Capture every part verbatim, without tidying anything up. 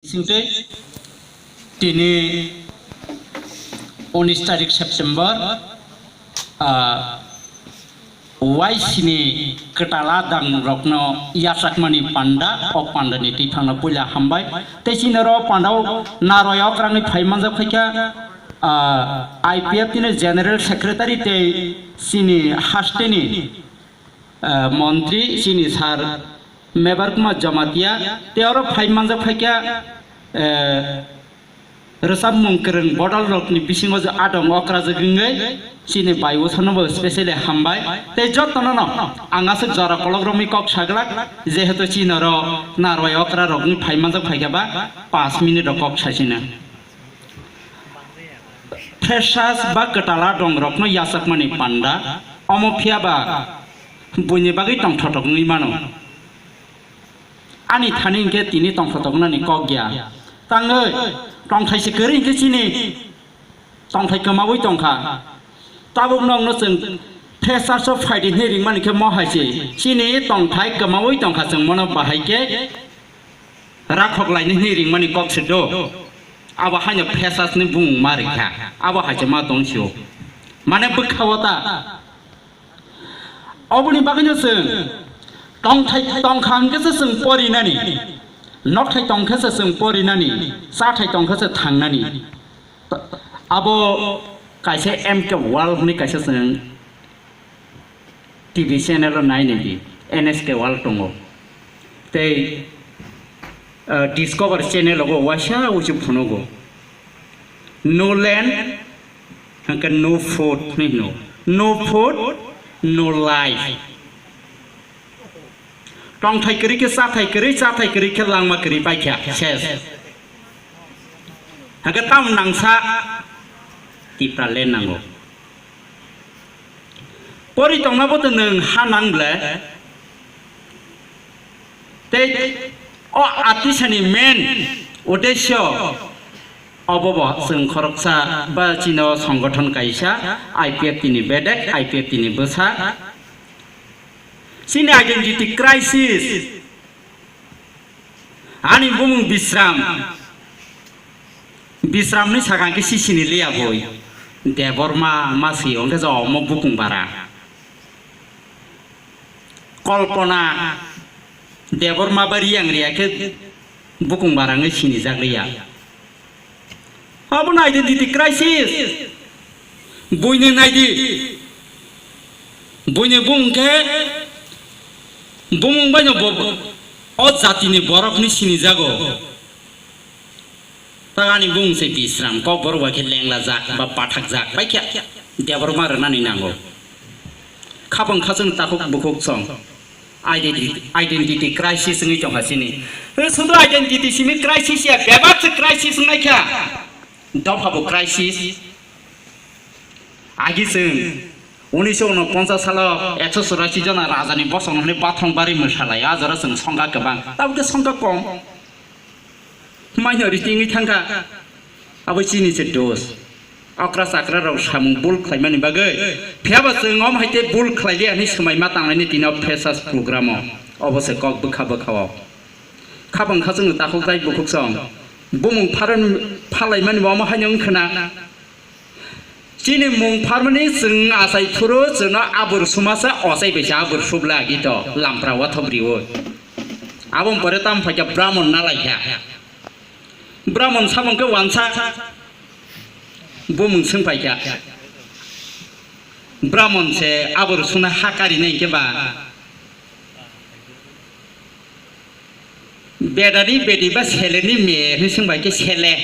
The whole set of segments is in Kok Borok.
Singte tini unis tarik September, ah, Y C ni kwtala dang rokno yachakmani panda, o panda ni twiphangno puila hambai. Tei chini oro panda o narwai okrangni phai manjak phaikha, ah, I P F T ni General Secretary tei chini hasteni, ah, montri chini sir Mebar Kumar Jamatia, tei oro phai manjak phaikha, eh, rwchapmung kwrwng bodol rokni bisingo je adong okrajak wngwi chini bai bwsano bo specially hambai. Tei jotono no ang aswk jora kolok romwi kok saglak, jehetu chini oro narwai okra rokni phai manjak phaikha ba panch minute rok kok sachina. Freshers ba kwtala dong rokno yachakmani panda, omo phiya ba buini bagwi tongthotok wngwi mano. Ani thani hinkhe tini tongthotok wngnani kok ya. Tangwi tongthai se kwrwi hinkhe chini tongthai kwmaui tongkha. Tabuk nokno chwng freshers o phaidi hinwi ringmani khe mo hai se. Chini tongthai kwmaui tongkha, chwng mono bahai khe rakhok laini hinwi ringmani kok se do. Abo haino freshers ni bumung ma rikha. Abo hai se ma tong sio. Mane bwkha o ta. Oboni bagwino chwng tongthai tongkha hwnkhe se chwng porinani, nokthai tongkhe se chwng porinani, chathai tongkhe se thangnani. Abo kaisa M K World hwnwi kaisa chwng T V channel o nai nai di, N S K World tongo. Tei, ah, Discover channel o bo waisa uisu phunugo. No land, hwnkhe no food hinwi hino. No food, no life. Tongthai kwrwi khe chathai kwrwi, chathai kwrwi khe langma kwrwi paikha, ses. Hwnkhe tamo nangsa Tipra land nango. Pori tongma bo to nwng ha nang ble. Tei o atisani main uddesyo obo bo chwng khoroksa ba chini o songgothon kaisa I P F T ni bedek, I P F T ni bwsa. Chini identity crisis. Ani bumung Bisram. Bisram ni sakang khe sisini liya boi. Debbarma masi hwnkhe jo omo bukung bara. Kalpana Debbarma ba Riyang Riya khe bukung bara wngwi sinijak liya. Abo no identity crisis. Buini naidi. Buini bumung khe bumung baino bo o jatini borok hinwi sinijago. Tagani bumung se Bisram, kokborok bai khe lenglajak ba pathakjak bai khe Debbarma rwnani nango. Khapang khachung takhuk bukhuk song. Identity, identity crisis wngwi tongkha chini. Tei sudu identity simi crisis ya, bebak se crisis wngnai kha. Dopha bo crisis. Agi chwng unisho unoponchas salo ekso churashi jona rajani bosong hwnwi bathong bari mwsalai, a jora chwng songkha kwbang. Tabukhe songkha kom. Maino ri tingwi thangkha. Abo chini se dos. Okra chakra rok samung bul khlaimani bagwi. Phiyaba chwng om hai tei bul khlai liya hinwi swmai ma tanglaini tino freshers program o. Obo se kok bwkha bwkha o. Khapang khachung takhuk tai bukhuk song. Bumung pharan phalaimani bo omo haino wngkhwna. Chini mung pharmani chwng achai phuru chwngno abur sumasa ochai bai se abur subla agi to lampra wathop riwi. Aboni pore tamo phaikha Brahmon nalaikha. Brahmon samung khe wansa bumung swng phaikha. Brahmon se abur suna ha karinai hinkhe ba Bedani bedi ba seleni me hinwi swng bai khe sele.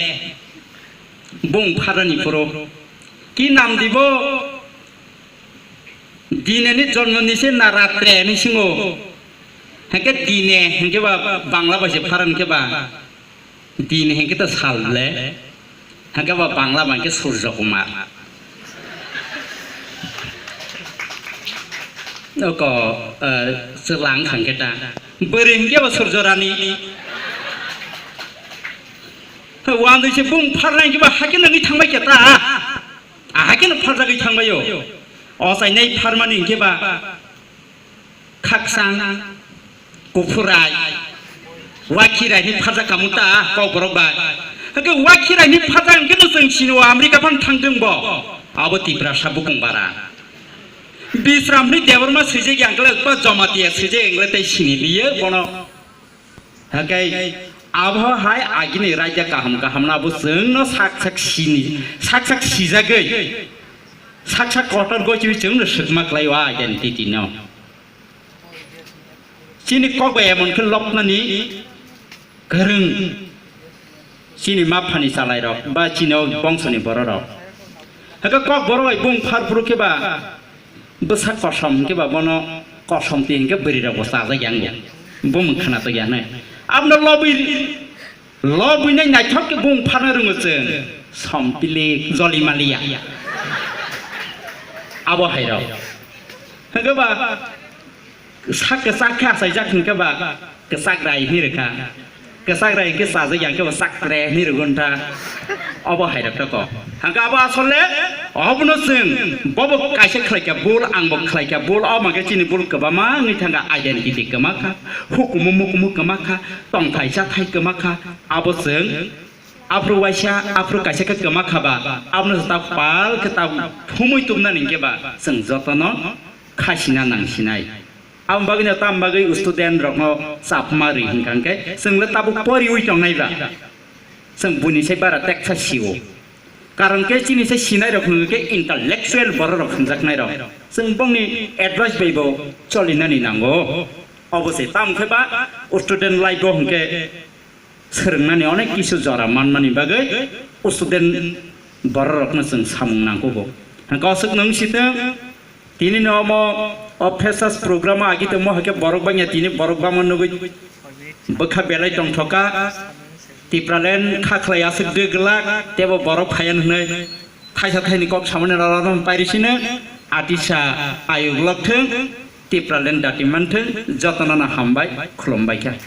Bung pharani phuru. Ki nam dibo? Dineni jonmoni se na ratre hinwi swngo. Hake dine hinkhe ba Bangla bai se pharan khe ba. Din hinkhe ta sal le. Hake ba Bangla bai khe Surjo Kumar. Oko, eh, chwla wngkha khe ta. Bwrwi hinkhe ba Surjo Rani. Wandwi se bung pharnai hinkhe ba hakhe nangwi thangbai khe ta. Ahakhe no pharjagwi thangbai o. Ochainai pharmani hinkhe ba. Khakchang, kuphurai, Wakhirai ni phaja kamu ta kok borok bai. Hake wakhirai ni phaja hwnkhe no chwng sini o America phan thangdwng bo. Abo Tiprasa bukung bara. Bisram ni Debbarma swijak yang kle pa Jamatia swijak yang kle tei sini liye bono. Hake abo hai agini raja kaham kaham na bo chwng no sak sak sini sak sak sijagwi sak sak kotor goi chwng no swkma klai o identity no. Chini kok bai emon khe lobnani kwrwng chini ma phani chalairok ba chini o bongsoni bororok. Hakhe kok borok bai bung phar phuru khe ba bwsa kosom hwnkhe ba bono kosom twi hwnkhe bwrwi rok bo chajak ya wngo. Bumung khwna twi ya hwnwi. Abono lobwi Lo buinai naithok khe bung pharna rwngo chwng. Sompili joli maliya. Abo hai rok. Hwnkhe ba sak kwchak khe achaijak hwnkhe ba kwchak rai hwnwi rwkha. Kwchak rai hwnkhe chajak ya hwnkhe ba chak tre hwnwi rwgo wngkha. Abo hai rok toko. Hwnkhe abo asole obono chwng bobo kaisa khlai kha bul, angbo khlai kha bul, omo hwnkhe chini bul kwbangma wngwi thangkha, identity kwma kha, hukumu mukumu kwma kha, tongthai chathai kwma kha. Abo chwng aphuru waisa, aphuru kaisa khe kwma kha ba, abono ta pal khe ta phumui tubnani hwnkhe ba chwng jotono khasina nangsinai. Aboni bagwino tam bagwi student rokno chapma ri hwnkha hwnkhe chwng le tabuk poriwi tongnai ba. Chwng buini sai bara teksa sio. Karon khe chini sai sinai rok hwnkhe intellectual borok rok hwnjaknai rok. Chwng bongni advice bai bo cholinani nango. Obo se tam khe ba student life o hwnkhe swrwngnani onek kisu jora manmani bagwi student bororokno chwng samung nangkugo. Hwnkhe aswk nwng sitwng, tini no omo o freshers program o agi tongmo hai khe borok bangya tini borok bangma nugwi bwkha belai tongthoka. Tipraland kha khlai aswk de glak tebo borok phaiya hwnwi thaisa thaini kok samani rwrwrwrwng pairi sino atisa ayuk lok thwng, Tipraland dati manthwng, jotono no hambai, khulumbai kha.